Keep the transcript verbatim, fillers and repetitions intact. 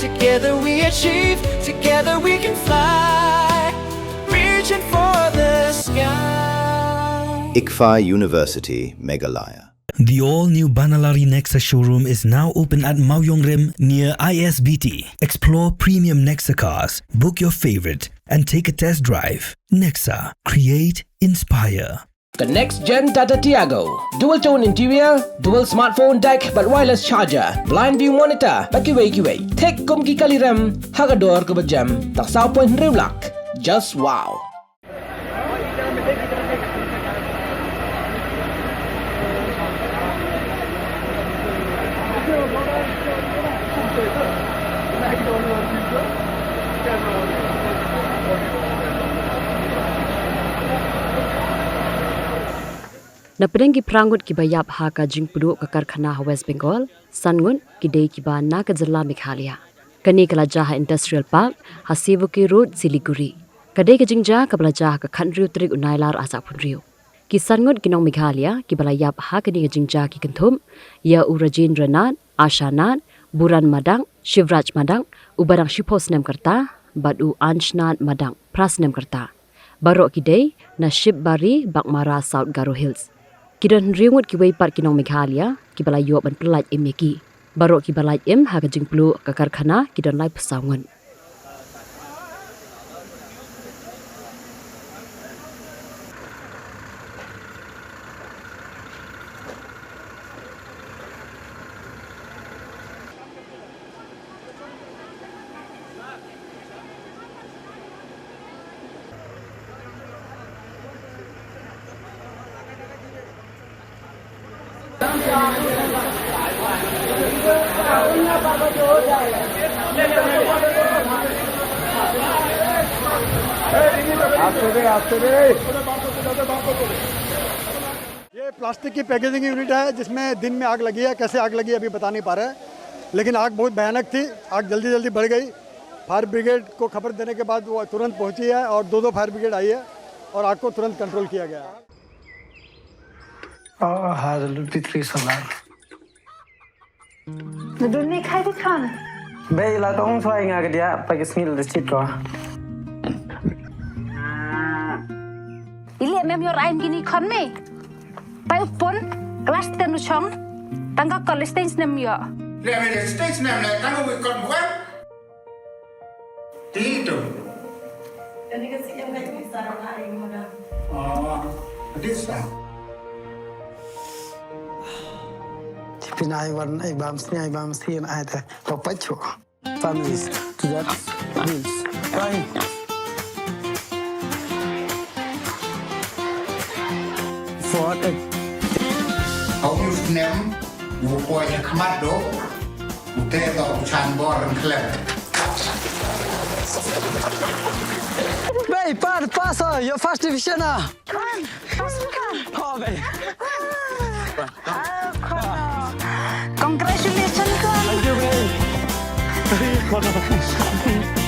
Together we achieve, together we can fly. Reaching for the sky. ICFAI University, Meghalaya. The all-new Banalari Nexa showroom is now open at Mawjongrim near I S B T. Explore premium Nexa cars, book your favorite, and take a test drive. Nexa, create, inspire. The next gen Tata Tiago. Dual tone interior, dual smartphone deck, bad wireless charger, blind view monitor, bad kiwei kiwei. Thik kum ki kali rem, ha ka dor kaba jem, tang saw point hynriew lak. Just wow. Na pdeng ki phra ngut kiba ïap ha ka jingpduh ka karkhana ha West Bengal, san ngut ki dei kiba na ka jylla Meghalaya. Kane ka la jia ha Industrial Park, ha Sivuki Road, Siliguri. Ka dei ka jingjia kaba la jia ha ka khathynriew tarik u Nailar arhajar arphew hynriew. Ki san ngut ki nong Meghalaya kiba la ïap ha kane ka jingjia ki kynthup ïa u Rajendra Nath, Asha Nath, Buran Madak, Shivraj Madak, uba dang shiphew snem ka rta, bad u Ansh Nath Madak, phra snem ka rta. Baroh ki dei na Shipbari, Baghmara, South Garo Hills. Ki don hynriew ngut kiwei pat ki nong Meghalaya kiba la ïoh ban pyllait im ïa ki. Baroh kiba lait im ha ka jingpluh ka karkhana ki don laiphew saw ngut. ये प्लास्टिक की पैकेजिंग यूनिट है, जिसमें दिन में आग लगी है। कैसे आग लगी, अभी बता नहीं पा रहे, लेकिन आग बहुत भयानक थी। आग जल्दी जल्दी बढ़ गई। फायर ब्रिगेड को खबर देने के बाद वो तुरंत पहुंची है और दो दो फायर ब्रिगेड आई है और आग को तुरंत कंट्रोल किया गया। Oh, hallelujah, P three solar. Nadun ni khai di khan. Bei la tong suai nga ka dia, pa ki sngil di sit ko. Ili mem yor ain kini khon me. Pai upon, class ten u chong, tang ka college stage nem yo. Le me stage nem le, tang ka wi kon buan. Ti tu. Kani ka C M ka yu sa ra na ai mo na. Oh, this time. Pin ai wan ai bam sni ai bam sni ai te. Papa chu. Families, towards bills. Fine. For a Hau yu snem, u poi ha khmat do, u te do u chan bor reng khlem. Bei, pa, pass, uh, your first division, ah. Come on, come on, come on. Oh, bei. Ah, come on. Congratulations, come on. Thank you, bei. Thank you, bei.